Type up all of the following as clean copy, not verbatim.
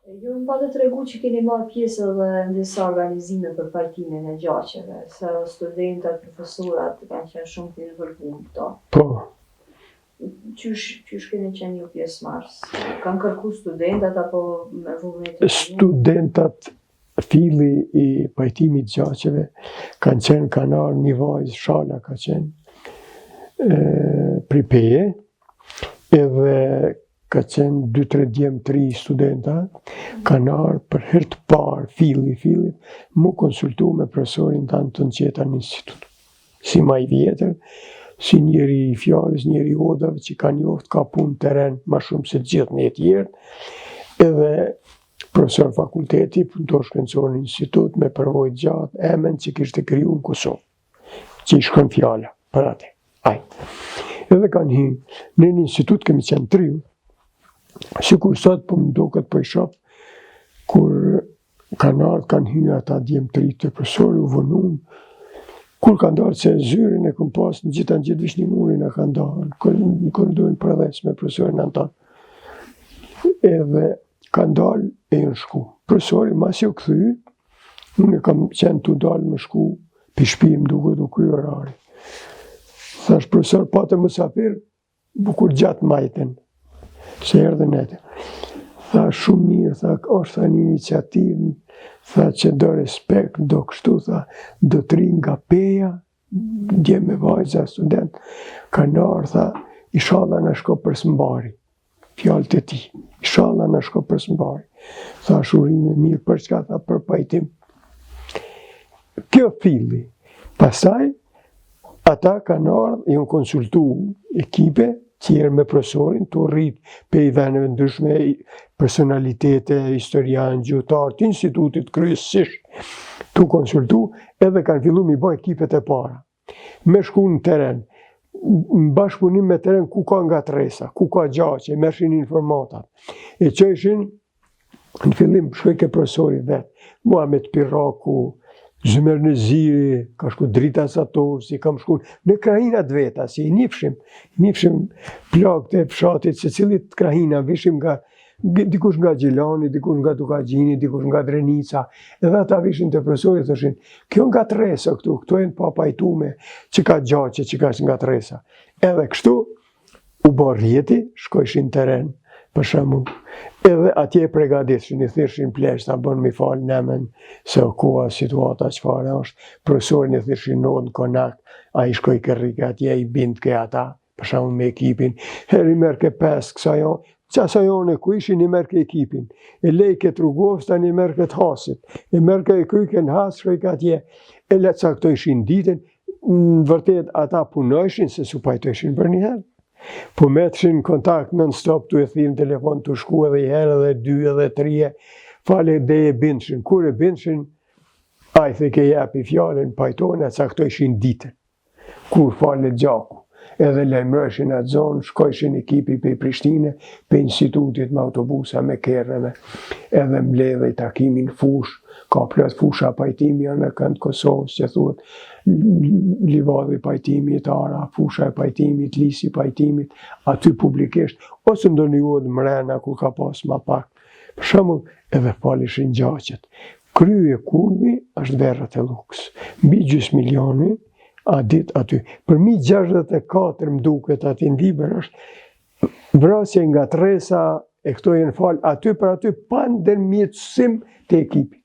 Ju më patë tregu që keni marrë pjesë edhe në disa organizime për pajtimin e gjaqeve, se studentat, profesorat kanë qenë shumë të involvuar në këto. Po. Qysh, qysh keni qenë ju pjesëmarrës? Kanë kërku studentat apo me vullnetin e Studentat filli i pajtimit gjaqeve kanë qenë kanë ardhë një vajzë Shala ka qenë e, prej Peje edhe ka qenë 2-3 djem të ri studenta, kanë ardhë për herë të parë, filli, filli, m'u konsultu me profesorin Anton Çetta në institut. Si ma i vjetër, si njeri i fjalës, njeri i odave që ka njoft, ka punë teren ma shumë se të gjithë ne tjerët, edhe profesor fakulteti, punëtor shkencor në institut, me përvojë gjatë, emen që kishte kriju në Kosovë. që i shkon fjala për atë. Ai. Edhe kanë hi, në një institut kemi qenë tri, sikur sot po më duket po i shoh, kur kanë ardhë, kanë hy ata djem të ri te profesori, u vonun, kur kanë dalë se zyrën e kom pas, në gjitha në gjithë vish një murin e kanë dalë, në korridorin përdhes me profesorin Anton. Edhe kanë dalë e janë shku. Profesori, masi u kthy, Unë kam qenë tu dalë me shku pi shpi më duket u kry orari. Thash profesor, pate musafir, bukur gjatë majtën, se erdhën nete. Tha shumë mirë, tha, është tha një iniciativë, tha që do respekt, do kështu, tha, do të ri nga Peja, djem e vajza, student, kanë ardhë, tha, ishalla na shko për së mbari. Fjalët e tij, ishalla na shko për së mbari. Thash urime mirë, për çka tha, për pajtim. Kjo filli. Pastaj, ata kanë ardhë, janë konsultu ekipe, tjerë me profesorin, të rrit pej veneve ndryshme, personalitete, historian, gjuhëtar, të institutit kryesisht, tu konsultu, edhe kanë fillu mi bo ekipet e para. Me shku në teren, në bashkëpunim me teren ku ka ngatërresa, ku ka gjaqe, merrshin informatat. E çojshin, në fillim shkoj ke profesori vetë, Muhamet Pirraku, Zymer Neziri, ka shku Drita Satovci, kam shku në krahinat veta, si i nifshim, nifshim plakët e fshatit, secilit krahina, vishim nga dikush nga Gjilani, dikush nga Dukagjini, dikush nga Drenica, edhe ata vishin te profesori, thoshin, kjo ngatërresa këtu, këtu janë papajtume, që ka gjaqe, që ka ngatërresa. Edhe kështu, u bë rrjeti, shkojshin teren, për shembull, edhe atje e pregaditshin, i thirrshin pleqtë, ta bën mi falë n'emën, se o koha, situata, çfarë është, profesorin e thirrshin në konak, ai shkojke rrike atje, i bindke ata, për shembull me ekipin, herë i merrke pesë kësaj ane, qasaj ane ku ishin i merrke ekipin, e lejke të Rugovës, tani i merrke të Hasit, e merrke e kryke në Has, shkojke atje, e le caktojshin ditën, në vërtet ata punojshin se s'u pajtojshin përnjëherë. Po metshin kontakt non stop tu e thirrë në telefon tu shku edhe i herë edhe dy edhe tri e fale dhe e bindshin. Kur e bindshin, ai thojke jepi fjalën, pajtohen e caktojshin ditën. Kur falet gjaku, edhe lajmërojshin atë zonë, shkojshin ekipi pej Prishtine, pej institutit me autobusa, me kerre, me, edhe mbledhej takimi në fushë, ka plot fusha pajtimi anekënd Kosovës, që thuhet livadhi pajtimit, ara, fusha e pajtimit, lisi pajtimit, aty publikisht, ose ndonjë odë mrena, ku ka pas ma pak. Për shembull, edhe falishin gjaqet. Krye kulmi është verrat e Llukës. Mbi gjysë milioni, a dit aty. Përmi 64 më duket aty në libër është vrasje ngatërresa e këto janë falë aty për aty pa ndërmjetësim të ekipit.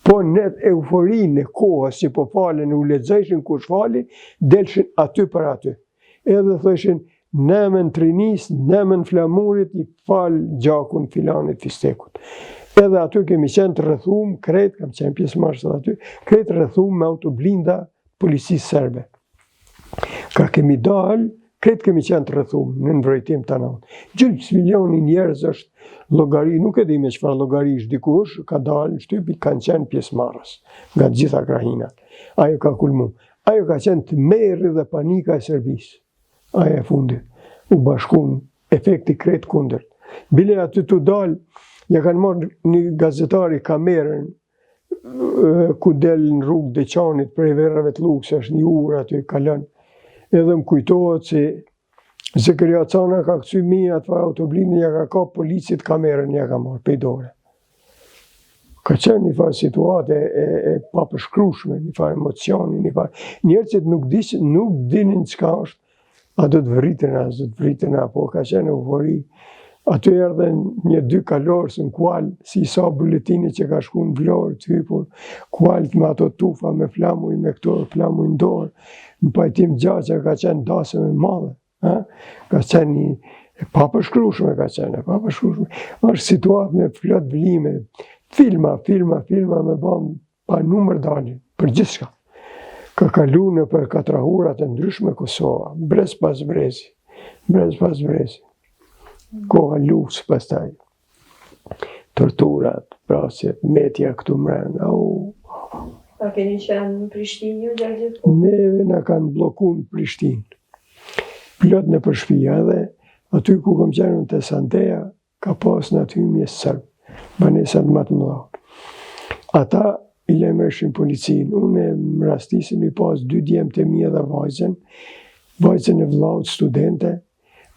Po në euforinë e kohës që po falen u lexojshin kush fali, delshin aty për aty. Edhe thoshin n'emën t'rinisë, n'emën flamurit i fal gjakun filanit fistekut. Edhe aty kemi qenë të rrethum, krejt, kam qenë pjesëmarrës edhe aty, krejt rrethum me autoblinda policisë serbe. Ka kemi dalë, krejt kemi qenë të rrethum në mbrojtim të natë. Gjysmë milioni njerëz është llogari, nuk e di me çfarë llogari është dikush, ka dalë në shtypi, kanë qenë pjesëmarrës nga të gjitha krahinat. Ajo ka kulmu. Ajo ka qenë tmerri dhe panika e Serbisë. Ajo e fundit. U bashkun efekti krejt kundërt. Bile aty tu dalë, ja kanë marrë një gazetari kamerën ku del në rrugë Deçanit prej Verrave të Llukës, është një urë aty kalon. Edhe më kujtohet se Zekeria Cana ka këcy mi atë farë autoblindin, ja ka kap policit kamerën, ja ka marrë pej dore. Ka qenë një farë situate e, e papërshkrushme, një farë emocioni, një farë... Njerëzit nuk, dishin, nuk dinin çka është, a do të vriten, a do të vriten, apo ka qenë eufori. Aty erdhen një dy kalorës në kual, si Isa Boletini që ka shku në Vlorë të hypur, kualt me ato tufa, me flamuj, me këto flamuj në dorë, në pajtim gjaqe ka qenë dasëm e madhe. Ha? Ka qenë një e papërshkrushme, ka qenë e papërshkrushme. është situatë me plot vlime, filma, filma, filma me ba pa numër dalin, për gjithçka. Ka kalu nëpër katrahurat e ndryshme Kosova, brez pas brezi, brez pas brezi. Koha luftës pastaj. Torturat, vrasjet, metja këtu mrena, u... A keni qenë në Prishtinë ju gjatë gjithë kohës? Neve na kanë blloku në Prishtinë. Plot nëpër shpia edhe, aty ku kom qenë në te Santeja, ka pas në atë hymje sërb, banesat më të mëdha. Ata i lajmërishin policinë, unë më rastisi mi pas dy djem të mi edhe vajzën, vajzën e vllaut studente,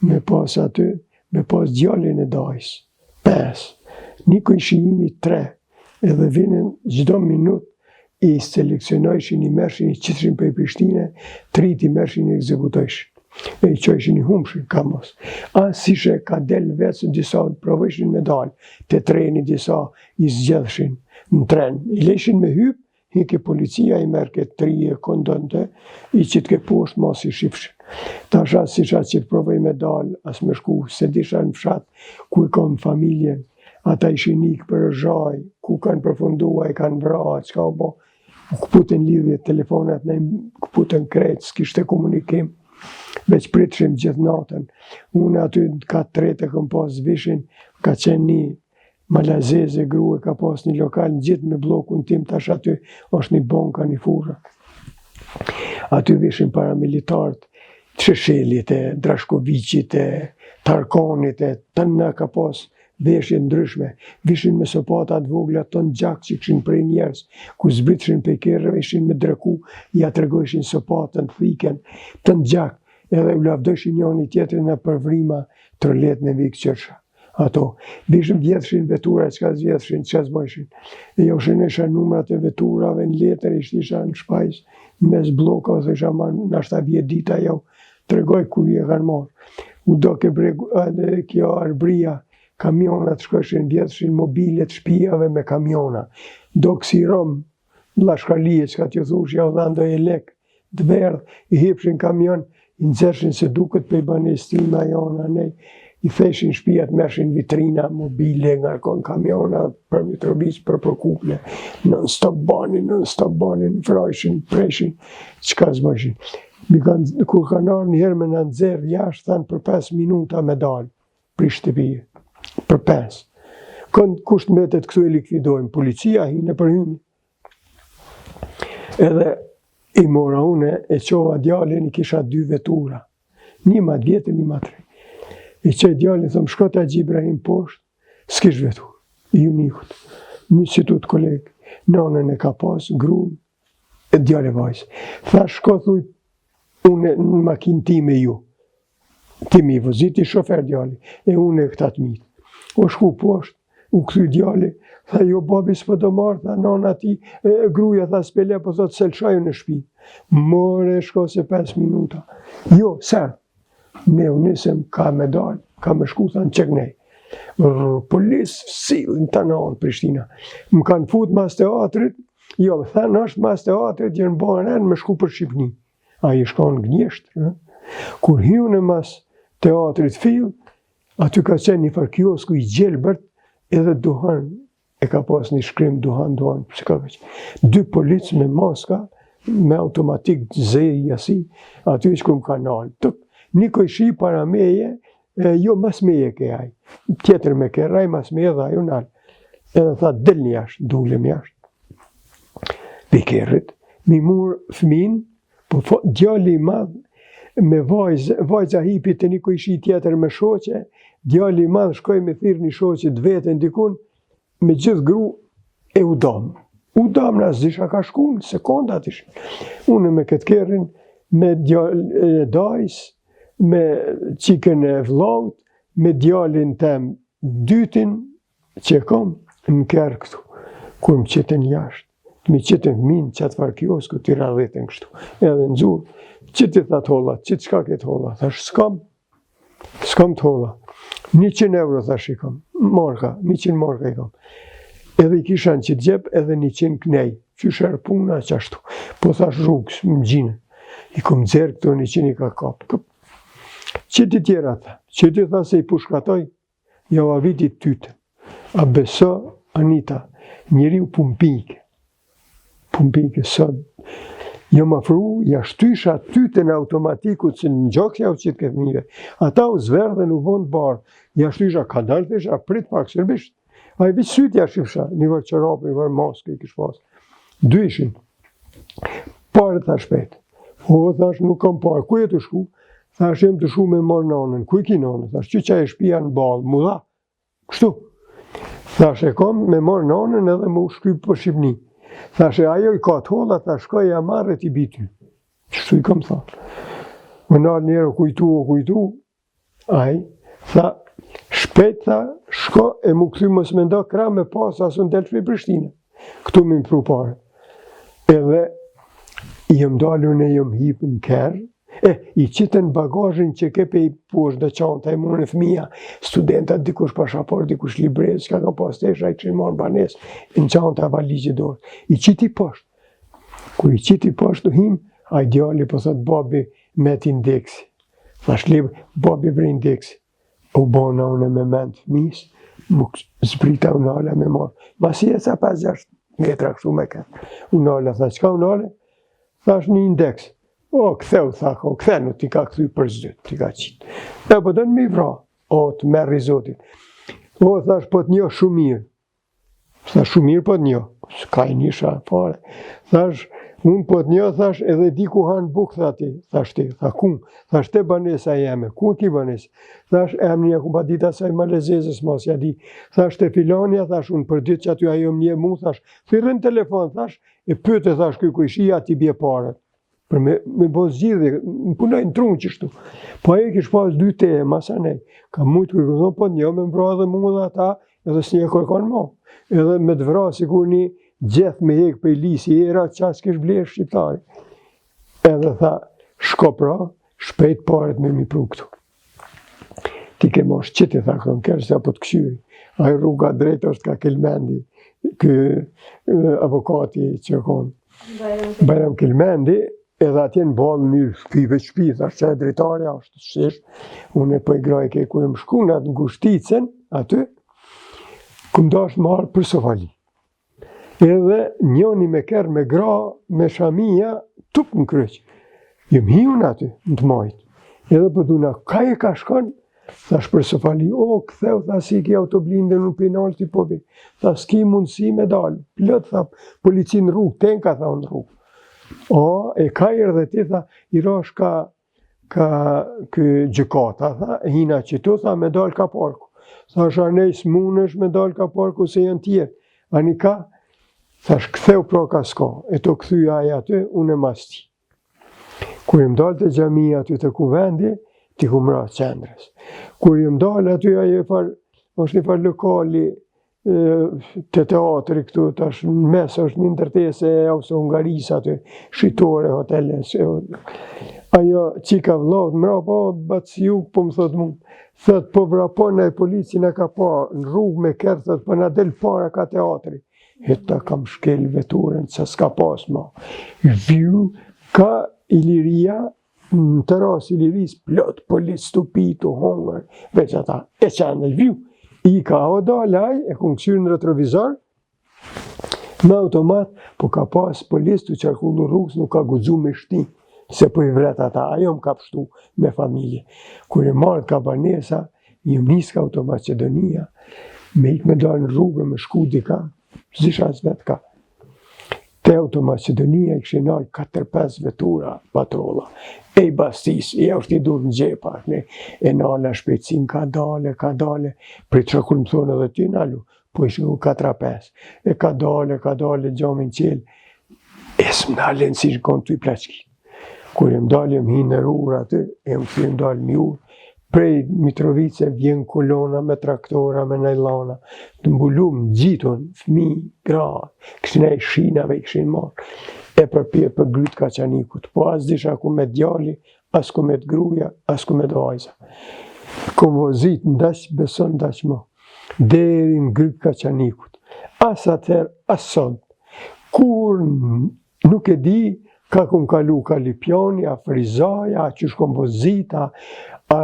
me pas aty, me pas djalin e dajës, pes, një kojshi imi tre, edhe vinin çdo minut i seleksionojshin, i merrshin, i qitshin prej Prishtine, tri i merrshin, i ekzekutojshin. E i çojshin i humshin, ka mos. A s'ishe ka del vetë, disa provojshin me dal, te treni disa i zgjedhshin në tren. I lejshin me hyp, Hike policia i merrke tri e kondonte, i qitke poshtë mos i shifshin. Tash as isha që provoj me dal, as me shku, se disha në fshat, ku e kom familjen, ata ishin ikë për Zhaj, ku kanë përfundu, a i kanë vra, çka u bo, u këputën lidhje, telefonat na këputën krejt, s'kishte komunikim, veç pritshim gjithë natën. Unë aty në kat tretë e kom pas vishin, ka qenë një Malazeze grue ka pas një lokal ngjit me bllokun tim tash aty është një banka një furra. Aty vishin paramilitarët të Sheshelit e Drashkoviqit e Tarkanit e tëna ka pas veshje ndryshme. Vishin me sopata të vogla ton gjak që kishin prej njerëz, kur zbritshin prej kerreve ishin me dreku, ja tregojshin sopatën, thiken, ton gjak, edhe u lavdojshin njëri tjetrin nëpër vrima trolet në vikë qërsha. Ato, vishin vjedhshin vetura, çka s'vjedhshin, çka s'bojshin. E jau shënojsha numrat e veturave në letër, i shtisha në shpajs, në mes bllokave, thojsha ma nashta vje dita, jau tregoj ku e kanë marrë. U do ke bregu, edhe kjo Arbria, kamionat shkojshin, vjedhshin mobilet shpijave me kamiona. Do kësi rom, Lashkarlije, çka t'ju thush, jau dhanë do jelek të verdhë, i hipshin kamion, i nxershin se duket prej banesës time ajo ana nej, i theshin shpijat, merrshin vitrina, mobile, ngarkon kamiona, për Mitrovicë, për Prokuple, non stop banin, non stop banin, vrajshin, preshin, çka s'bojshin. Mi kanë, kur kanë ardhë njëherë me na nxerr jashtë, thanë për 5 minuta me dalë. Prej shtëpie. Për 5. Kënd kush mbetet këtu e likvidojmë, policia hi nëpër hymi. Edhe i mora une, e çova djalin, i kisha dy vetura. Një ma të vjetër, një ma të re. I çoj djalin, thom, shko te Haxhi Ibrahim poshtë, s'kish veturë. I Junikut. Një institut koleg, nanën e ka pas, grun, e djalë e vajzë. Tha, shko thuj, unë në makinë time ju. Ti mi voziti shofer djali, e unë e këta të mitë. U shku poshtë, u kthy djali, tha jo babi s'po do marrë, tha nona ti, e, gruja tha s'pe le, po thot se lëshoj në shpi. More shko se 5 minuta. Jo, ser, ne u nisëm, ka me dalë, ka me shku, tha në qeknej. Polis, sillin të në anë Prishtina. Më kanë fut mas teatrit, jo, më thanë është mas teatrit, jenë bo ren me shku për Shqipni. Ai i shkon gënjeshtër, ë? Kur hiu në mas teatrit fill, aty ka qenë një farë kiosku i gjelbërt edhe duhan, e ka pas një shkrim duhan, duhan, pse ka qenë. Dy policë me maska, me automatik zej, jasi, aty që kur më ka nalë. Tuk, një kojshi para meje, e, jo mas meje ke ai, tjetër me kerr ai, mas meje dhe ai u nalë. Edhe tha, delni jashtë, dulem jashtë. Prej kerrit, mi mur fëmin, po fo, djali i madh me vajzë, vajza hipi te një kojshi tjetër me shoqe, djali i madh shkoi me thirr një shoqe të veten dikun, me gjithë gru e u dam. U dam na s'disha ka shkun, sekondat ishin. Unë me këtë kerrin, me djalin e dajs, me çikën e vllaut, me djalin tem dytin, që e kom në kerr këtu. Kur më qitën jashtë, m'i qitën fëmin qatë farë kiosku, t'i radhitën kështu. Edhe në zurë, qiti tha të holla, qiti çka ke të holla, thash, s'kam, s'kam të holla. 100 euro, thash, i kam, marka, 100 marka i kam. Edhe i kisha në qit xhep, edhe 100 knej, qysh erdh puna, qashtu. Po thash rrugës, më gjinë, i kom nxjerrë këto 100 i ka kapë. Këp. Qiti tjera, tha, qiti tha se i pushkatoj, Jau aviti tytën. A beso, Anita, njeriu pumpike. Pumpike, sot, jom afru, ja shtysha tytën automatikut që në gjoks ja u qitke fëmijëve. Ata u zverdhën u bonë të bardhë. Ja shtysha, ka dalë, thesha, prit pak, serbisht. Ai veç sytë ja shifsha, një farë çorape, një farë maske i kish pas. Dy ishin. Pare tha shpejt. O, thash, nuk kam pare. Ku je tu shku? Thash, jem tu shku me marrë nanën. Ku e ki nanën? Thash, që qajo shpia në ballë, mu dha. Kështu. Thash, e kom me marrë nanën edhe me u shky për Shqipni. Thash, e ajo i ka të holla, thash, shkoj ja marr e t'i bi ty. Kështu i kam thonë. U nalë njëherë, u kujtu, u kujtu, Ai, tha, shpejt, tha, shko e m'u kthy mos mendo krah me pas, as unë del prej Prishtine. Këtu me më pru pare. Edhe, jom dalë unë e jom hipë në kerr, e, i qitën bagazhin që ke pe i poshtë dhe çanta e mune fëmija, studentat dikush pashaport, dikush librezë, çka ka pas tesha, i kishin marrë banesë, në çanta e valixhe dorë. I qiti poshtë. Kur i qiti poshtë, him, ai djali po thot babi met indeksi. Thash libër, babi bre indeksi. U bona unë me mend fëmis, më zbrita u nala me marrë. Masi e ca 5-6 metra kështu me këtë. U nala, tha, çka u nale? Thash një indeks. O, ktheu, tha, o, ktheu, t'i ka kthy për zdyt, t'i ka qitë. E, po don me i vra. O, të merri Zotit. O, thash, po të njoh shumë mirë. Tha shumë mirë po të njoh, s'ka i nisha fare. Thash, unë po të njoh, thash, edhe di ku han bukë, tha ti, thash ti, tha ku, thash te banesa jeme, ku ki banesë? Thash, emnin ja kum pa dit asaj malazezës, mos ja di. Thash, te filonja, thash, unë për ditë që aty ajo më njeh mu, thash, thirre në telefon, thash, e pyete, thash, ky kojshia t'i bje paret. për me, me bo zgjidhje, më punoj në trunë qështu. Po ajo kish pas dy te, masanej, ka mujtë kur këmë po një, me më vra edhe mu dhe ata, edhe s'njeh kërkon mo. Edhe me të vra, sikur një gjeth me hek prej lisi, era qaq kish vlerë shqiptari. Edhe tha, shko pra, shpejt paret me m'i pru këtu. Ti ke mosh qiti, tha, kënë kërë, se apo të kqyri. Ai rruga drejt është ka Kelmendi, ky avokati që konë. Bajram Kelmendi, edhe atje në ballë një shpi, veç shpi, thash që e dritarja është shish, unë e po i graj ke ku jam shku në atë ngushticën, aty, kum dasht marrë për Sofali. Edhe njoni me kerr me gra, me shamia, tup në kryq. Jom hi unë aty, në të majtë. Edhe po duna, ka e ka shkon? Thash për Sofali, o, ktheu, tha si ki autoblindën në penalti, po bi. Tha, s'ki mundësi me dalë. Plot, tha, polici në rrugë, tenka, tha, në rrugë. O, e ka erdhe ti, tha, i rash ka ka ky gjykata, tha, hina qitu, tha, me dalë ka parku. Thash, anej s'munësh me dalë ka parku se janë tjerë. Ani ka, thash, ktheu pra ka s'ka, e tu kthy ai aty, unë e mas tij. Kur jem dalë te xhamia aty te kuvendi, t'i kum ra qendrës. Kur jem dalë aty, ai e farë, është një farë lokali, te teatri këtu, tash në mes është një ndërtesë e Austro-Hungarisë aty, shitore, hotele, se, ajo çika vllaut mrapa, o, baciu, po më thot mu, thot, po vrapon ai polici na ka pa në rrugë me kerr, thot, po na del para ka teatri. Heta kam shkel veturën, se s'ka pas ma. Viu, ka Iliria, Në terasë Ilirisë, plot polic tu pi, tu hongër, veç ata, e qenë, viu, i ka o dalë ai, e kum kqyrë në retrovizor, me automat, po ka pas polic tu qarkullu rrugës, nuk ka guxu me shti, se po i vret ata, ajo më ka pshtu me familje. Kur e marrë ka banesa, jom nis ka Automaqedonia, me ik me dalë në rrugë, me shku dika, s'disha as vetë ka. Te Automaqedonia i kishin nalë 4-5 vetura patrolla. E i bastis, i është i dur në xhepa, ne, e nala shpejtësin ka dale, ka dale, prej që kur më thonë edhe ty nalu, po ishin 4-5, e ka dale, ka dale, xhamin qelë, e s'më nalen si shkon ty plaçkit. Kur jem dalë, jem hi në urë aty, jem kthy jem dalë në urë, Prej Mitrovice vjen kolona me traktora, me najllona, të mbulum gjithun, fmi, gra, kishin e shinave i kishin marrë, e përpjetë për grykë të Kaçanikut, po as disha ku met djali, as ku met gruja, as ku met vajza. Kom vozit ndaq, beson ndaq mo, deri në grykë Kaçanikut, as atëherë, as sot, kur Nuk e di ka kom kalu ka Lipjani, a Ferizaja, a qysh kom vozit, a, a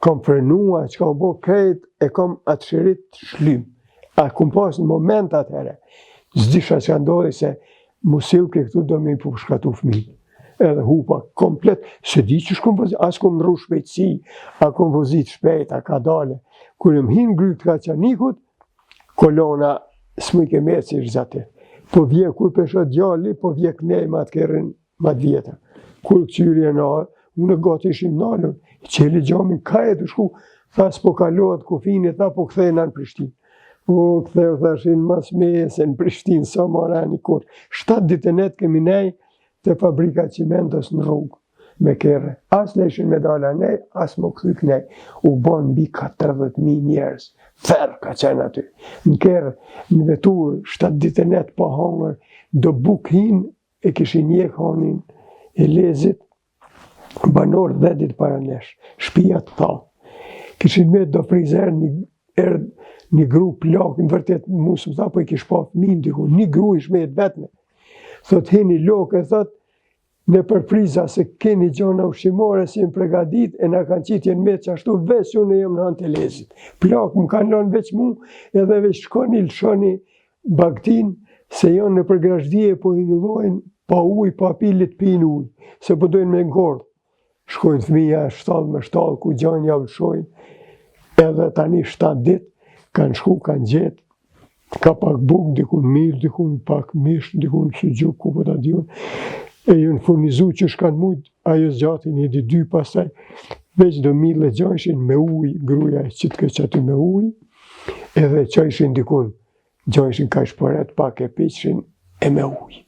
kom frenu, a çka u bo, krejt e kom atë shirit shlym. A kom pas në moment atëherë. S'disha çka ndodhi se mu sillke këtu do me i pushkatu fëmijë. Edhe hupa komplet, s'e di qysh kom vozit, as kom ndrru shpejtësi, a kom vozit shpejt, a kadale. Kur jom hi n'grykë të Kaçanikut, kolona s'mujke me ec ish zate. Po vje, kur pe shoh djali, po vje knej me atë kerrin ma të vjetër. Kur këqyri e na, unë gati ishim nalën, i çeli xhamin, ka je tu shku, tha s'po kalohet kufini, tha po kthehna në Prishtinë. O, ktheu, thashin, mas meje se në Prishtinë, sa ma rani kur. Shtatë ditë e net kemi nej te fabrika çimentos në rrugë. me kerre. As lejshin me dalë anej, as m'u kthy knej. U bon mbi 40.000 njerëz. Ferr ka qenë aty. Në kerre, në veturë, 7 ditë e net pa hangër, do bukë hin, e kishin hjek hanin e Elezit, banorë 10 ditë para nesh, shpia të thatë. Kishin met do frizer, një, erdh një gru plakë, në vërtet, mu s'më tha, po i kish pa fëmin diku, një gru ish met vetme. Thot, hini lokë, thot, Nëpër friza se keni gjona ushqimore si jem pregadit e na kanë qitë jenë metë qashtu veç unë jam në Han të Elezit. Plakë më kanë lënë veç mu edhe veç shkoni lëshoni bagtin se janë nëpër grazhdie po hingëllojnë pa ujë, pa pi, le t'pinë ujë, se po dojnë me ngordh. Shkojnë fëmija shtallë me shtallë ku gjajnë jau lëshojnë edhe tani 7 ditë kanë shku kanë gjetë ka pak bukë, dikun mill, dikun pak mish, dikun suxhuk, ku po ta di unë, e janë furnizu qysh kanë mujtë, ajo zgjati një ditë dy pastaj, veç do mill e gjajshin me ujë, gruja e qitke qaty me ujë, edhe çojshin dikun, gjajshin ka shporet pak e piqshin e me ujë.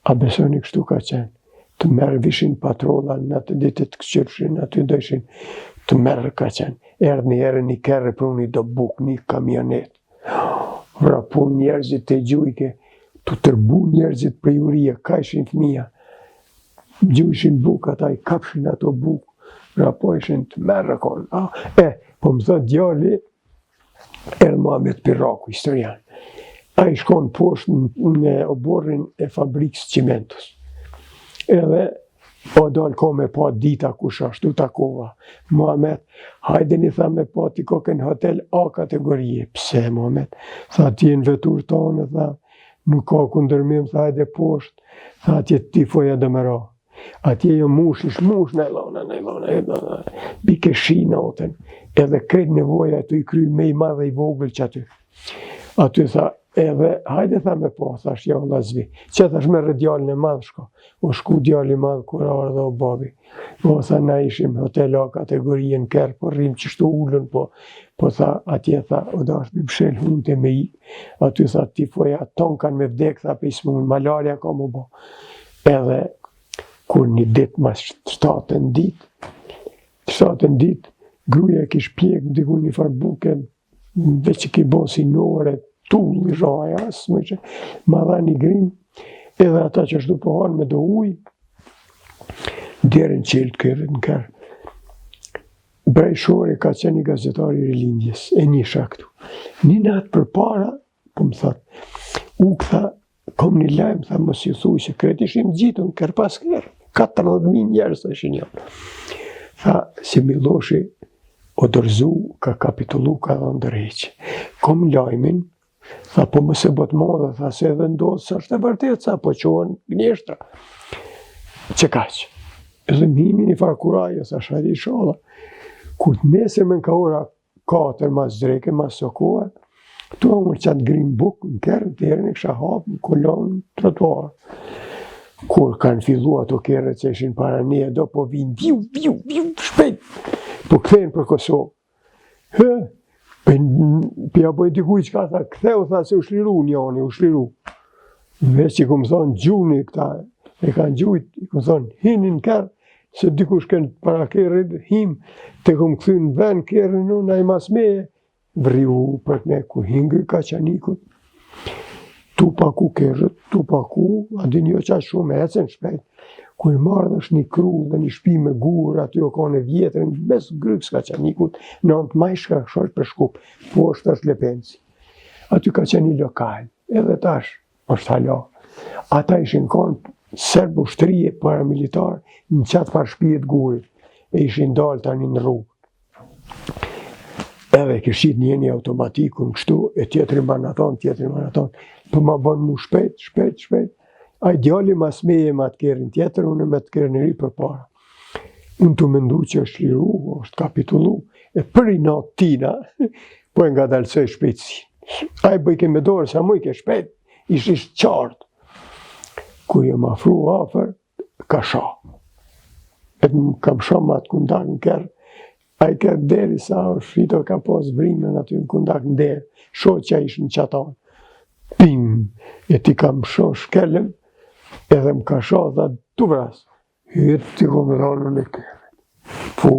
A besoni kështu ka qenë? Tmerr vishin patrolla në atë ditë të këqyrshin, aty dojshin tmerr ka qenë. Erdh një herë një kerr e pruni do bukë, një kamionet. Vrapun njerëzit të gjujke, të tërbu njerëzit prej urie, ka ishin fëmija. Gjujshin bukë, ata i kapshin ato bukë, vrapojshin tmerr konë. Ah, e, po më thot djali, Erdh Muhamet Pirraku, historian. Ai shkon poshtë në oborrin e fabrikës çimentos. Edhe o dal ko me pa dita kush ashtu takova. Muhamet, hajde një tha me pa ti koke në hotel A kategorie. Pse, Muhamet? Tha ti në veturë tonë, tha, nuk ka kundërmim, tha hajde poshtë, tha atje tifoja do me ra. Atje jo mush, ish mush najllona, najllona, najllona, bike shi natën, edhe krejt nevoja tu i kry me i madh e i vogël që aty. Aty tha, edhe, hajde tha me po, thash, jo, vlla s'vi. Që thash merre djalin e madh, shko. O shku djali i madh, kur ardhë o babi. O tha, na ishim hotel A kategorie në kerr, po rrim qështu ulun, po, po tha, atje tha, o dasht me mshel hunte me i. Aty tha, tifoja, tonë kanë me vdek, tha, pe smun, malaria ka m'u bo. Edhe kur një ditë mas shtatën ditë, shtatën ditë, gruja e kish pjek diku një farë buke, veç që ki bo si nore, tullë, zhaja, s'më që, ma dha një grim, edhe ata që ashtu po hanë me do ujë, derën çelë të kerrit në kerr. Brajshori ka qenë një gazetar i rilindjes, e njisha këtu. Një natë përpara, po më thot, u këtha, Kom një lajm, tha, mos i thuj se krejt ishim gjithun, kerr pas kerr, 40.000 njerëz të ishin janë. Tha, se Milloshi o dorzu, ka kapitullu, ka dhënë dorëheqje. Kom lajmin, tha, po mos e bo t'madhe, tha, se edhe ndodhë, se është e vërtet, sa po çohen gënjeshtra. Që kaq? Edhe më hini një farë kurajo, tha, hajde ishalla. Kur të nesërmen ka ora 4 mas dreke, mas së kohe, tu hangër qatë grimë bukë në kerr, derën e kisha hapë në kolonë, trotuar. Kur kanë fillu ato kerret që ishin para ne, do po vinë, viu, viu, viu, shpejt, po kthehen për Kosovë. Hë, pe, pe ja boj dikuj çka tha, ktheu, tha se u shliru njani, u shliru. Veç i kom thonë, gjuni këta, e kanë gjujt, i kom thonë, hini në kerr, se dikush kënë para kerrit, him, të kom kthy në ven kerrin, unë ai mas meje, Vrriu për ne ku hingi Kaçanikut, tu paku kerret, tu paku, a din jo qaq shumë, ecën shpejt. Kur i marrë është një kru dhe një shpi me gurë, aty o konë e vjetër, në mes grykës Kaçanikut, në anë të majtë shka shosh për Shkup, poshtë është Lepenci. Aty ka qenë një lokal, edhe tash, është hala. Ata ishin konë serbë ushtrie paramilitar në qatë farë shpije të gurit, e ishin dalë tani në rrugë. Edhe kish qitë njëni automatikun kështu, e tjetri ma n'atë anë, tjetri ma n'atë anë, po ma bon mu shpejt, shpejt, shpejt. Ai djali mas meje me atë kerrin tjetër, unë me atë kerrin e ri përpara. Unë tu mendu që është liru, është kapitullu, e për inat tina, po e ngadalësoj shpejtësinë. Ai bëjke me dorë, sa mujke shpejt, ish ish qartë. Kur jam afru afër, ka sha. E më kam sha me atë kundak në kerr, ai kerr deri sa është shito ka pas vrimën aty në kundak në derë, shoqja ish në qatë anë. Pim, e ti kam sha shkelëm, edhe më ka sha dhe tu vras. Hytë ti kom rënë në kerr. Po,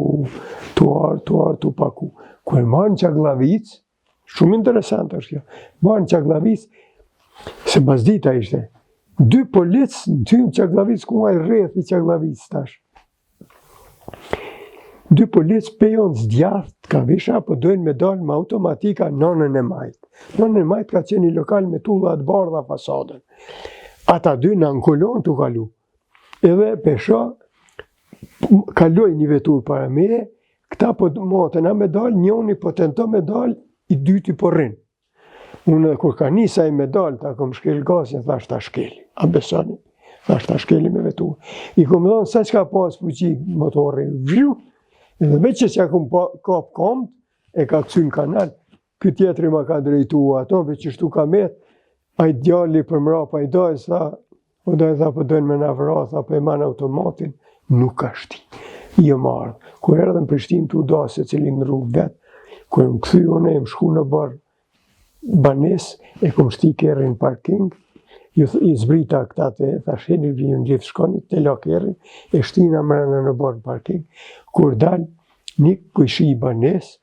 tu ardhë, tu ardhë, tu paku. Kur e marrë në Çagllavicë, Shumë interesant është kjo. Marrë në Çagllavicë, se mas dita ishte, dy policë në tym Çagllavicë, ku ai rrethi Çagllavicë tash. Dy policë pe anës djathtë ka visha, po dojnë me dalë me automatika n'anën e majtë. N'anën e majtë ka qenë një lokal me tulla të bardha fasadën. Ata dy në në kolonë tu kalu. Edhe pe shoh, kaloi një veturë para meje, këta po maten a me dal, njoni po tenton me dal, i dyti po rrin. Unë edhe kur ka nis ai me dal, ta kom shkel gazin, thash ta shkeli. A besoni? Thash ta shkeli me veturë. I kom dhonë sa çka pas fuqi motori, vju, edhe veç që që kom pa, kap komt, e ka kthy në kanal, ky tjetri ma ka drejtu ato, veç qështu ka met, ai djali për mrapa i dojë, tha, o dojë, tha, po dojnë me na vra, tha, po e man automatin, nuk ka shti. Jo marrë. Kur erdhëm Prishtinë tu da secili në rrugë vet, kur më kthy unë, më shku në bar banesë, e kom shti kerrin parking, ju i zbrita këta të, thash, hini ju në lift shkoni, të la kerrin, e shtina mrena në bar parking, kur dal, një kojshi i banesë,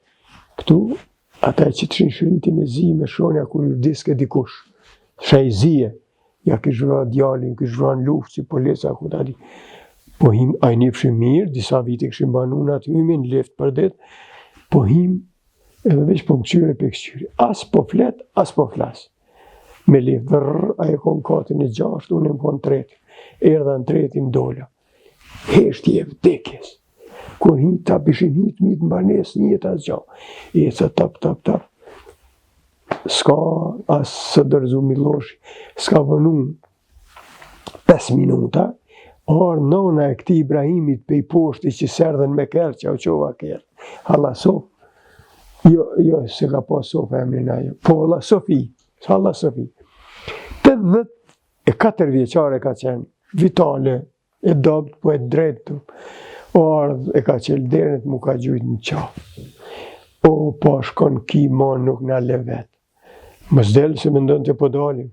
këtu, ata e qitshin shiritin e zi me shronja kur ju vdiske dikush, shej zie, ja kish vra djalin, kish vra në luftë, si polica, ku ta di. Po him, a i njifshim mirë, disa vite kishim banu në atë hymin, lift për dit, po him, edhe veç po më kqyre, po kqyre. As po flet, as po flas. Me lift, vërr, ai e konë katin e gjashtë, unë e më konë tretin. Erdha në tretin, dola. Heshtje e vdekjes. Kur hi, tap ishin hi të mitë në banesë, një jetë asgjo. Eca tap, tap, tap. S'ka as së dërzu Milloshi, s'ka vonu 5 minuta, ardh nona e këtij Ibrahimit pej poshti që s'erdhën me kerr, që au çova kerr. Halla Sof, jo, jo, se ka pas Sof emrin ajo, po vëlla Sofi, halla Sofi. 84 vjeçare ka qenë, vitale, e dobët, po e drejtë, o ardhë e ka çelë derën, m'u ka gjujtë në qafë. O, po shkon ki ma nuk na le vetë. Mos del se mendon të po dalim.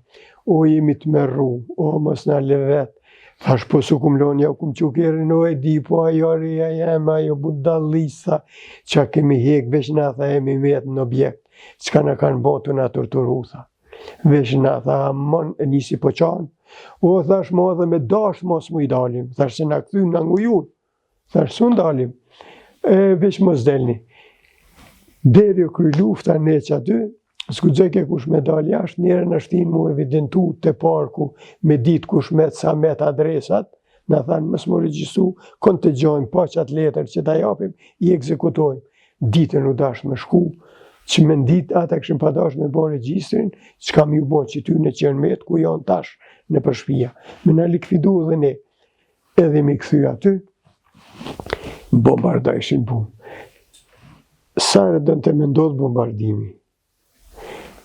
O jemi tmerru, o mos na le vetë. Thash po s'u kum lonë, ja kum çu kerrin, o e di, po ajo reja jeme, ajo budallisa, që kemi hek, veç na tha jemi metë në objekt, çka na kanë bo tu na torturu, tha. Veç na tha, amon, e nisi po qanë. O, thash, mo edhe me dash, mos mu i dalim. Thash, se na kthynë, na ngujun. Thash, s'u ndalim. E, veç mos delni. Deri u kry lufta ne që aty, s'guxojke kush me dal jashtë, njerë na shtinë mu evidentu te parku, me ditë kush met sa met adresat, na thanë mos mu regjistru, kon të gjojmë pa qatë letër që ta japim, i ekzekutojmë. Ditën u dash me shku, që me ndit ata këshin pa dash me bo regjistrin, çka mi u bo që ty në qenë met, ku janë tash nëpër shpia. Me na likvidu dhe ne, edhe mi kthy aty, bombardojshin bum. Sa herë donte me ndodhë bombardimi,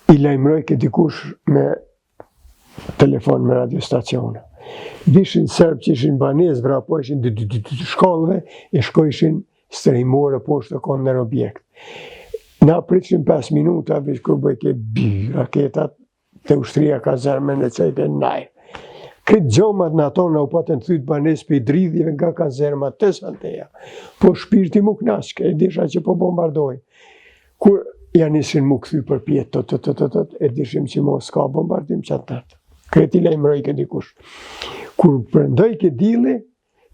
i lajmërojke dikush me telefon me radiostacione. Vishin serbë që ishin banesë, vrapojshin dy dy dy dy shkallëve, e shkojshin strehimore poshtë të konë në objekt. Na pritshim 5 minuta, veç kur bëjke bi raketat, te ushtria kazermën e çojke n'ajër. Krejt xhomat në ato na u patën thyt banesë prej dridhjeve nga kazerma te Santeja. Po shpirti m'u knaqke, e disha që po bombardojnë. Kur ja nisin m'u kthy përpjetë, të të të të të, e dishim që mos ka bombardim qatë natë. Krejt i lajmërojke dikush. Kur perëndojke dilli,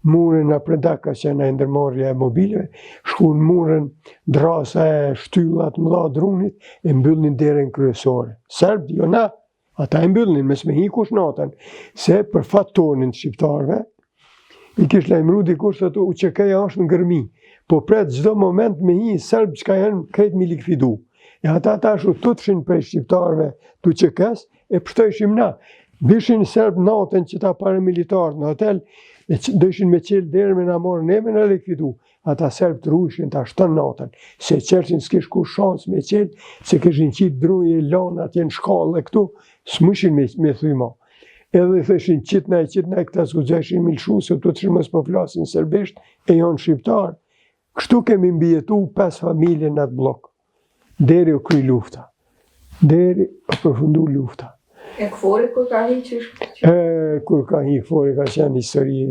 murën na prenda ka qenë e ndërmarrja e mobileve, shkun murën drasa e shtyllat mëdha drunit, e mbyllnin derën kryesore. Serbët, jo na, ata e mbyllnin, mos me hi kush natën, se për fat tonin shqiptarve, i kish lajmëru dikush se UÇK-ja është në Gërmi, po pret çdo moment me hi serbë çka janë krejt mi likvidu. E ata tash u tutshin prej shqiptarve të UÇK-s, e pështojshim na. Vishin serbë natën qëta paramilitarët në hotel, e që, dojshin me qelë derën me na marrë neve na likvidu. Ata serbë të rujshin tash tënë natën, se qelshin s'kish kush shans me qelë, se kishin qitë druj e lanë atje në shkallë e këtu, s'mujshin me, me thy ma. Edhe i thëshin qitna e qitna e këta s'guxojshin mi lëshu, se tutshin mos po flasin serbisht, e janë shqiptarë. Kështu kemi mbijetu 5 familje në atë bllok. Deri u kry lufta. Deri u përfundu lufta. E KFOR-i kur ka hi që E, kur ka hi KFOR-i ka qenë histori,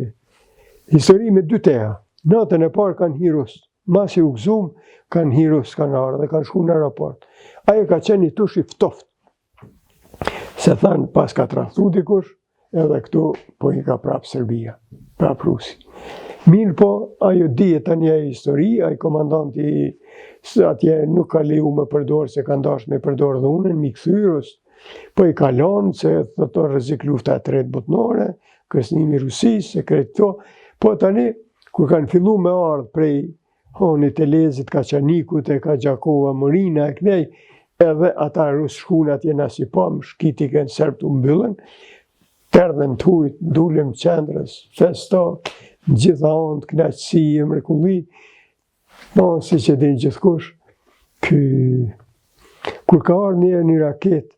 histori me dy teha. Natën e parë kanë hi rusët. Masi u gëzum, kanë hi rusët, kanë ardhë dhe kanë shku në aeroport. Ajo ka qenë një tush i ftoft. Se thanë, paska tradhtu dikush, edhe këtu po i ka prapë Serbia, prapë Rusi. Mirëpo, ajo dihet tani ajo histori, ai komandanti atje nuk ka leju me përdorë, se kanë dashtë me përdorë dhunën, mi kthy rusët, po i ka lanë, se thotë rrezik lufta e tretë botnore, kërcënimi i Rusisë, e krejt këto, po tani, kur kanë fillu me ardhë prej Hanit Elezit, Kaçanikut, e ka Gjakova, Morina, e knej, edhe ata rusë shkun atje na s'i pamë, shkiti kënë serbët u mbyllën, t'erdhën të hujt, dulëm qendrës, festo, në gjitha anët, knaqësi e mrekulli, po, siç e din gjithkush, ky, kur ka ardhë njëherë një raketë,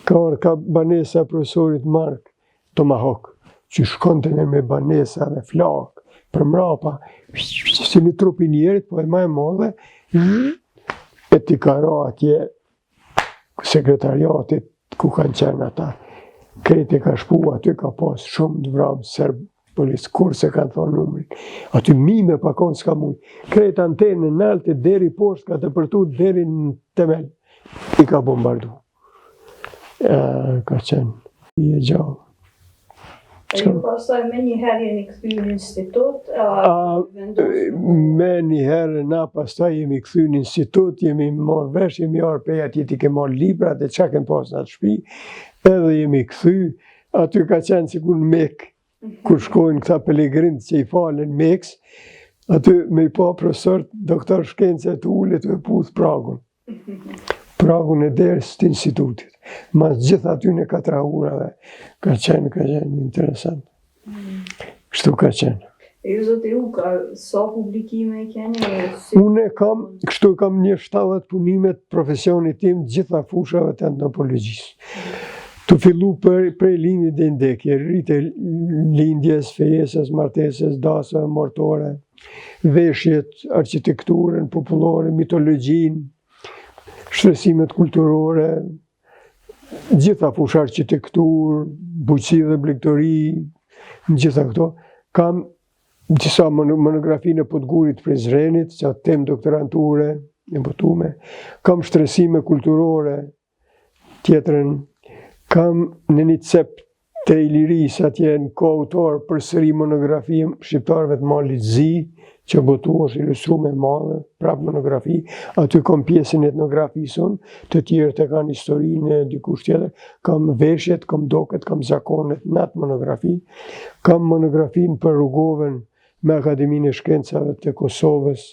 ka ardhë ka banesa e profesorit Mark, Tomahawk, që shkonte në me banesa dhe flakë, për mrapa, si një trup i njerit, po e ma e madhe, e t'i ka ra atje sekretariatit ku kanë qenë ata. Krejt e ka shpu aty ka pas shumë të vramë serbë, policë, kurrë s'e kanë thonë numrin. Aty mi me pa konë s'ka mujë. Krejt antenën naltë deri poshtë ka depërtu deri në temel. I ka bombardu. Ka qenë i e gjallë. E ju pastaj menjëherë jeni kthy në institut, a, menjëherë na pastaj jemi kthy në institut, jemi marrë vesh, jemi ardhë prej atje t'i kem marrë librat e çka kem pas në atë shpi, edhe jemi kthy, aty ka qenë sikur në Mekë, kur shkojnë këta pelegrinët që i falen Mekës, aty me i pa profesor, doktor shkence të ulët e puth pragun. Pragun e derës të institutit. Mas gjithë atyne katrahurave, ka qenë, ka qenë interesant. Kështu ka qenë. E ju zoti Uka, sa publikime i keni? Si... Unë kam, kështu kam një 70 punime të profesionit tim gjitha fushave të antropologjisë. Tu fillu për, prej lindje deri në vdekje, rite lindjes, fejesës, martesës, dasmave, mortore, veshjet, arkitekturën popullore, mitologjinë, shtresimet kulturore, gjitha fusha arkitekturë, bujqësi dhe blegtori, në gjitha këto, kam disa monografi në Podgurit të Prizrenit, që atë temë doktoranture, e botume, kam shtresime kulturore, tjetrën, kam në një cep të Ilirisë atje në koautor përsëri monografi shqiptarëve të Malit Zi, që botu është ilustru me madhe, prap monografi, aty kam pjesën e etnografisë unë, të tjerë të kanë historinë e dikush tjetër, kam veshjet, kam doket, kam zakonet në atë monografi, kam monografinë për Rugovën me Akademinë e Shkencave të Kosovës,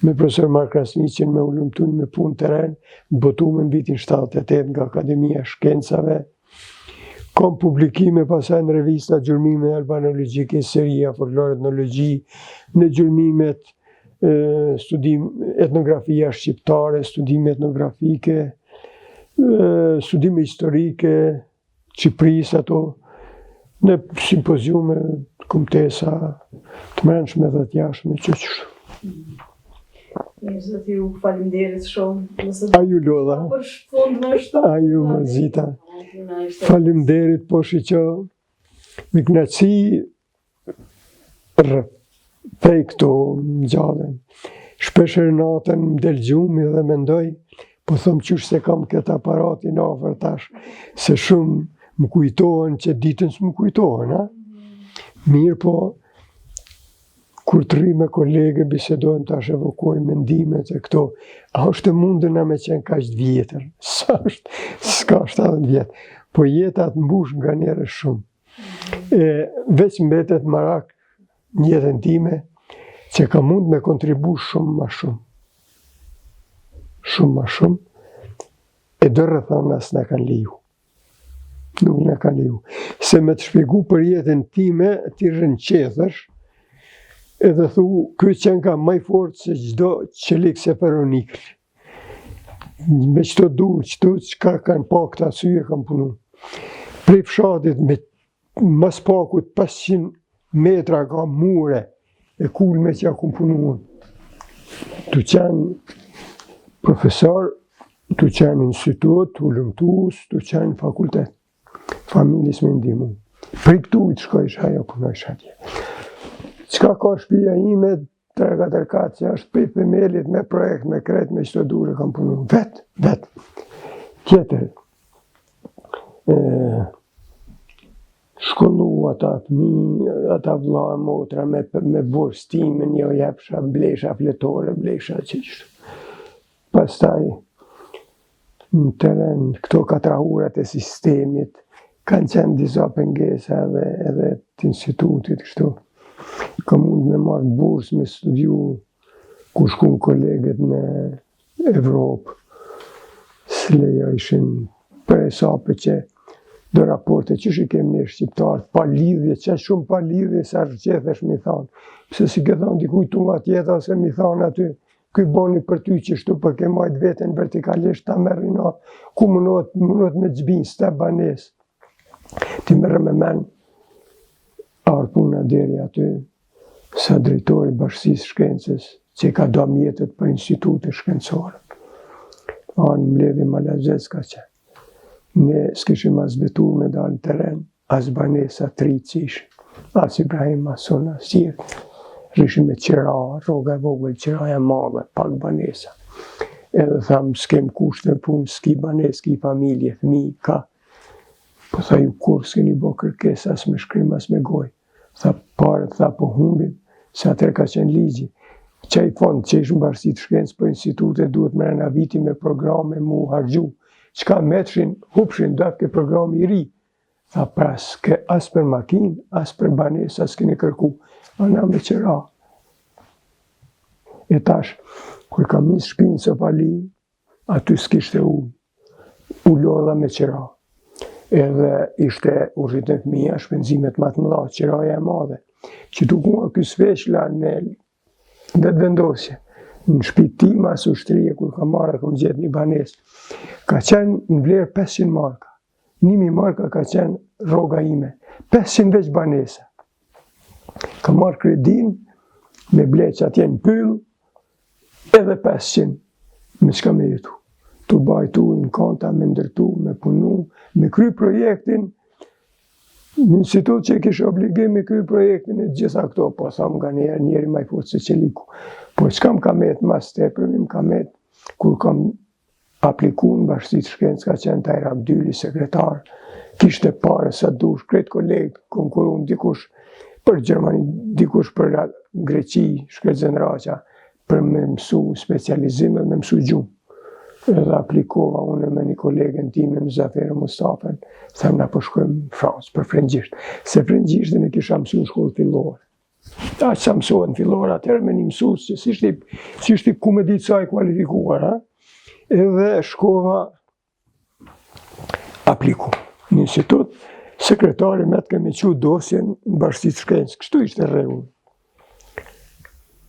me profesor Mark Krasniqin me hulumtu me punë teren, botume në vitin 78 nga Akademia e Shkencave. Kam publikime pasaj në revista gjurmime albanologjike, seria, folklor etnologji, në gjurmimet studim etnografia shqiptare, studime etnografike, studime historike, Shqipërisë ato në simpoziume, kumtesa të mbrendshme dhe të jashtme që qështu. Mirë, zoti ju faleminderit shumë. Nëse A ju lodha? Për fund më shtu. A ju mërzita. Faleminderit, po shiqo. Me kënaqësi rrëfej këto më gjallën. Shpeshherë natën më del gjumi dhe mendoj, po thom qysh s'e kam këtë aparatin afër tash, se shumë më kujtohen që ditën s'më kujtohen, ha? Mirëpo, kur të rri me kolegë, bisedojmë tash evokojmë mendimet e këto, a është e mundun na me qenë kaq të vjetër? Sa është? S'ka 70 vjet. Po jeta të mbush nganjëherë shumë. E, veç mbetet marak në jetën time që kam mund me kontribu shumë ma shumë. Shumë ma shumë. E do rrethana s'na kanë leju. Nuk na kanë leju. Se me të shpjegu për jetën time, ti rrënqethesh, edhe thu, ky qenka ma i fort se çdo çelik se feronikël. Me qëto dur, qëto çka kanë pa këta sy e kam punu. Prej fshatit me mas pakut 500 metra ka mure e kulme që ja kom punu unë. Tu qenë profesor, tu qenë institut, hulumtus, tu qenë fakultet. Familjes me ndihmu. Prej këtu i të shkojsha, ajo punojsha atje. Çka ka shpia ime, 3 4 kat që është prej themelit me projekt, me krejt, me qëto dure kam punu. Vet, vet. Tjetër, e, shkollu ata fëmi, ata vlla e motra me, me bursë timen, jo jepsha, blejsha fletore, blejsha qështu. Pastaj, në teren, këto katrahurat e sistemit, kanë qenë disa pengesa edhe, edhe të institutit, kështu. Kam mund me marrë bursë me studiu, ku shkun kolegët në Evropë, s'lejojshin për hesape që do raporte që shi kemë ne shqiptarët, pa lidhje, që shumë pa lidhje, sa rrëqethesh mi thonë, pse s'i ke thonë dikuj tu nga tjeta, ose mi thonë aty, Ky boni për ty qështu për ke majtë veten vertikalisht ta merr inat, ku mundohet, mundohet me t'zbin, s'të banesë. Ti merre me men, ardhë puna deri aty, sa drejtori bashkësisë shkencës, që i ka da mjetet për institute shkencore. A në mbledhje malazez ka qenë. Ne s'kishim as veturë me dalë në teren, as banesa të ri që ishin, as Ibrahim, as unë, as tjerë. Rrishim me qira, rroga e vogël, qiraja e madhe, pak banesa. Edhe thamë, s'kem kushte në punë, s'ki banesë, s'ki familje, fëmi, ka. Po tha ju kurrë s'keni bo kërkesë as me shkrim, as me gojë. Tha paret, tha po humbin, se atëherë ka qenë ligji. Qaj fond që ish në bashkësi të shkencës për institute duhet mrena viti me programe mu harxhu. Çka metshin, hupshin, dafke programi i ri. Tha pra s'ke as për makinë, as për banesë, as keni kërku. A na me qera. E tash, kur kam nisë shpinë në Sopali, aty s'kishte ujë. U lodha me qera. Edhe ishte u rritën fëmija, shpenzimet ma të mëdha, qeraja e madhe. Që tu ku ky Sveçla në Vetëvendosje, në shpi time as ushtrie, kur kam marrë, kam gjetë një banesë. Ka qenë në vlerë 500 marka. 1000 marka ka qenë rroga ime. 500 veç banesa. Kam marrë kredin, me ble që atje në pyll, edhe 500, me çka me jetu. Tu bajtu në konta, me ndërtu, me punu, me kry projektin, në institut që kishe obligim me kry projektin e gjitha këto, po tham nganjëherë njeri ma i fortë se çeliku. Po çka më ka met mas tepërmi, më ka met, kur kam apliku në bashkësi të shkencës ka qenë Tahir Abdyli, sekretar, kishte pare sa dush, krejt kolegë, konkurun dikush për Gjermani, dikush për Greqi, Shkëlzen Raqa, për me mësu specializim dhe me mësu gjuhë. Edhe aplikova unë me një kolegen time, Myzafere Mustafën, thamë na po shkojmë në Francë për frëngjisht. Se frëngjishtin e kisha mësu në shkollë fillore. Aq sa mësohet në fillore, atëherë me një mësues që s'ishte, s'ishte ku me ditë sa i kualifikuar, ha? Edhe shkova apliku në institut, sekretari me të kemi çu dosjen në bashkësi të shkencës, kështu ishte rregull.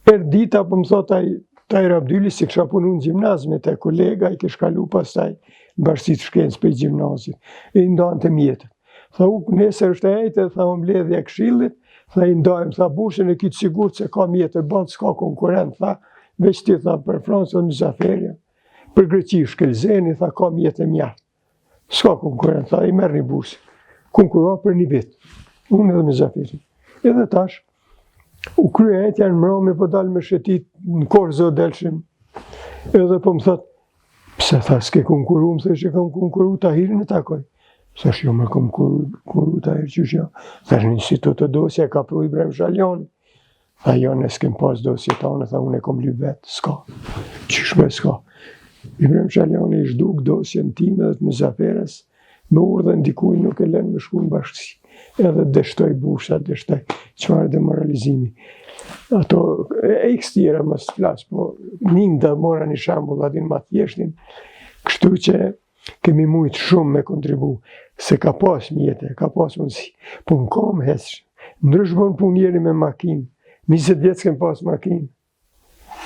Erdh dita, po më thot ai Tahir Abdyli, se kisha punu në gjimnaz me të kolega, i kish kalu pastaj në bashkësi të shkencës prej gjimnazit, e i ndante mjetet. Tha u, nesër është e ejte, tha o mbledhja e këshillit, tha i ndajmë, tha bursën e ki të sigurt se ka mjete boll, s'ka konkurrent, tha, veç ti, tha, për Francë dhe Myzaferja, për Greqi Shkëlzeni, tha, ka mjete mjaft, s'ka konkurrent, tha, i merrni bursën, konkurro për një vit. Unë edhe Myzaferi. Edhe tash, u krye e enjtja në mrami, po dal me shetit në Korzo delshim, edhe po më thot, pse tha, s'ke konkuru, më thëshë, kam konkuru, Tahirin e takoj. Thash, jo, me kom konkuru, Tahir, qysh jo. Thash, në institut të dosja, ka pru Ibrahim Shaljani. Tha, jo, ne s'kem pas dosje tonë, tha, unë e kom lyp vetë, s'ka. Qysh me s'ka. Ibrahim Shaljani i zhduk dosjen time dhe të Myzaferes, me urdhën dikuj nuk e lënë me shku në bashkësi. Edhe dështoj bursa, dështoj. Çfarë demoralizimi. Ato, e x tjera mos flas, po një nga mora një shembull, atin ma thjeshtin, kështu që kemi mujtë shumë me kontribu, se ka pas mjete, ka pas mundësi, po në kom hecsh, ndrysh bon punë njeri me makinë, 20 vjet s'kem pas makinë,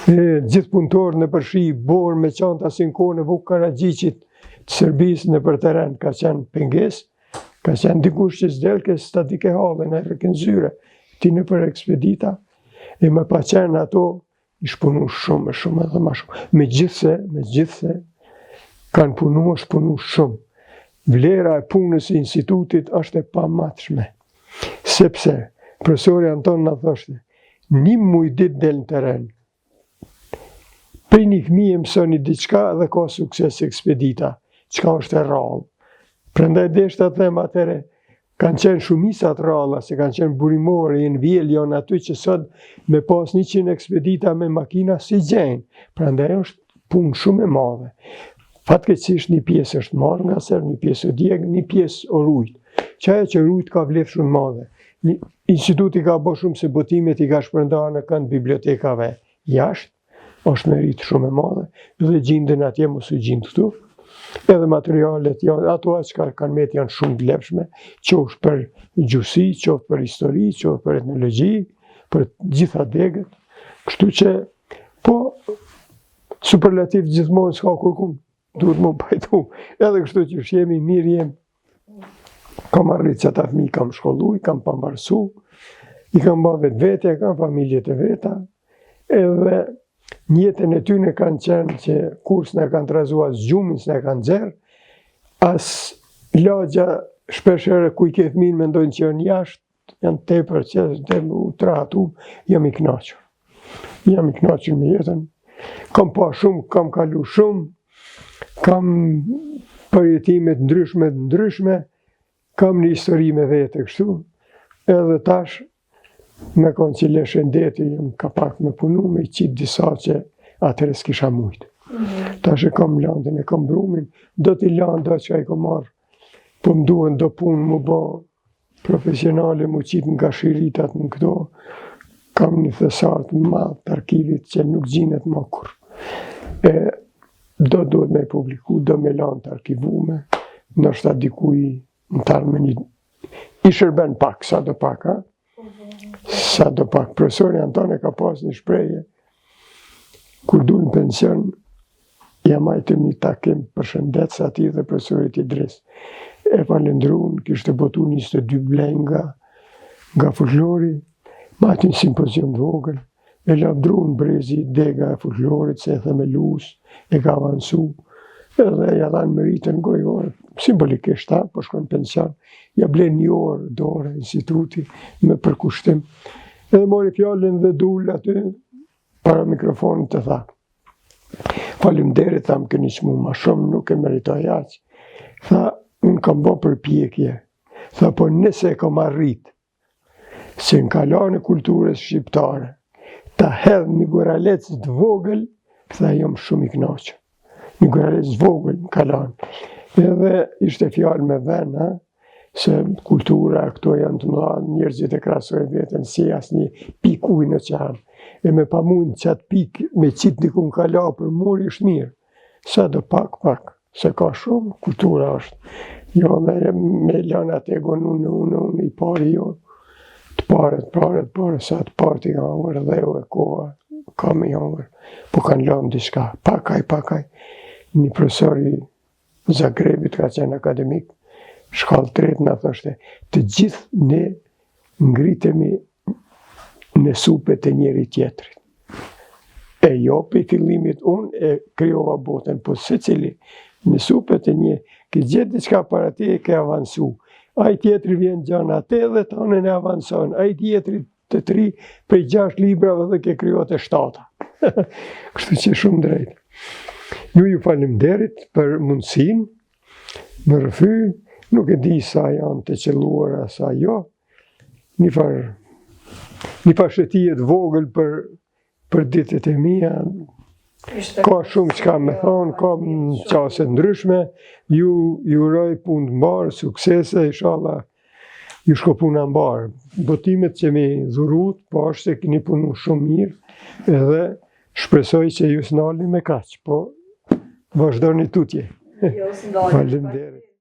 e, gjithë punëtorë nëpër shi, borë me çanta si në kohën e Vuk Karadzhiqit të Serbisë nëpër teren, ka qenë pengesë, ka qenë dikush që s'delke, s'ta dike hallin, e rrike n'zyre, ti nëpër ekspedita, e me pa qenë ato, Ish punu shumë, shumë edhe ma shumë. Megjithëse, megjithëse, kanë punu, është punu shumë. Vlera e punës së institutit është e pamatshme. Sepse, profesori Anton na thoshte, një muj ditë del në teren, prej një fëmije mësoni diçka dhe ka sukses ekspedita, çka është e rrallë. Prandaj deshta të them atëherë, Kanë qenë shumica të rralla, se kanë qenë burimore, janë vjel, janë aty që sot me pas 100 ekspedita me makina s'i gjejnë. Prandaj është punë shumë e madhe. Fatkeqësisht një pjesë është marrë nga serbët, një pjesë u djeg, një pjesë u rujt. Qajo që rujt ka vlerë shumë madhe. Një, instituti ka bo shumë se botimet i ka shpërndarë në kënd bibliotekave jashtë, është meritë shumë e madhe, dhe gjinden atje, mos u gjind këtu, edhe materialet janë, ato aq ka kanë met janë shumë të vlefshme, qoftë për gjuhësi, qoftë për histori, qoftë për etnologji, për gjitha degët, kështu që, po, superlativ gjithmonë s'ka kurkun, duhet m'u pajtu, edhe kështu që jemi, mirë jemi, kam arrit që ata fëmi kam shkollu, i kam pambarsu, i kam ba vetë vete, kam familjet e veta, edhe në jetën e tyne kanë qenë që kur s'na kanë trazu as gjumin, s'na kanë nxjerrë, as lagja shpeshherë ku i ke fëmin mendojnë që janë jashtë, janë tepër që tepër u trahatu, jam i knaqur. Jam i knaqur me jetën, kam pa shumë, kam kalu shumë, kam përjetime të ndryshme të ndryshme, kam një histori me vete kështu, edhe tash me konë që le shëndeti, jam ka pak me punu, me qitë disa që atëherë s'kisha mujtë. Mm -hmm. Tash e kam landën, e kam brumin, do t'i lanë, do që i kam marrë, po më duhen do punë më bo, profesionale m'u qitë nga shiritat në këto, kam një thesar të madh të arkivit që nuk gjinet ma kurrë. E, do duhet me publiku, do me lanë të arkivume, ndoshta dikuj në të ardhmen i, i shërben pak, sa do pak, ha? Sa do pak. Profesori Anton e ka pas një shprehje, kur dul në pension, ja majtëm një takim përshëndetës atij dhe profesorit Idris. E falendrun, kishte botu 22 blenga nga folklori, majtën simpozium të vogël, e lavdrun brezi dega e folklorit se e themelus, e ka avansu, edhe ja dhanë meritën gojore, simbolikisht, ha, po shkon pension, ja blen një orë dore instituti me përkushtim, edhe mori fjalën dhe dul aty para mikrofonit të tha. Faleminderit, tha më keni çmu ma shumë, nuk e meritoj aq. Tha, unë kam bo përpjekje. Tha, po nëse e kam arrit, se në kalanë e kulturës shqiptare, ta hedh një guralec të vogël, tha, jam shumë i knaqur. Një guralec të vogël në kalanë. Edhe ishte fjalë me ven, ha? se kultura këto janë të mëdha, njerëzit e krahasojnë veten si asnjë pikë ujë në oqean. E me pa mund qatë pikë me qitë dikun kala për muri është mirë. Sa do pak, pak, se ka shumë, kultura është. Jo, me, me lënë atë egon unë, unë, unë, i pari, jo. Të parë, të parë, të parë, sa të parë t'i hangër, dheu e koha, ka me i hangër, po kanë lënë diçka, pakaj, pakaj, një profesor i Zagrebit ka qenë akademik, shkallë tretë na thoshte, të gjithë ne ngritemi në supet e njëri tjetrit. E jo prej fillimit unë e krijova botën, po secili në supet e një. Ke gjetë diçka para ti e ke avansu. Ai tjetri vjen gjan atë dhe tanën e avanson. Ai tjetri të tri prej gjashtë librave dhe ke kriju atë shtata. Kështu që shumë drejt. Ju ju faleminderit për mundësinë, me rrëfy, nuk e di sa janë të qëlluara, sa jo, një farë, një farë shëtije të vogël për, për ditët e mia, ka shumë çka me thonë, ka në qasje ndryshme, ju, ju uroj punë të mbarë, suksese, inshallah, ju shkoftë puna mbarë. Botimet që m'i dhurut, po është se keni punu shumë mirë, edhe shpresoj që ju s'nalni me kaq, po vazhdoni tutje. Jo, s'ndalemi. Faleminderit.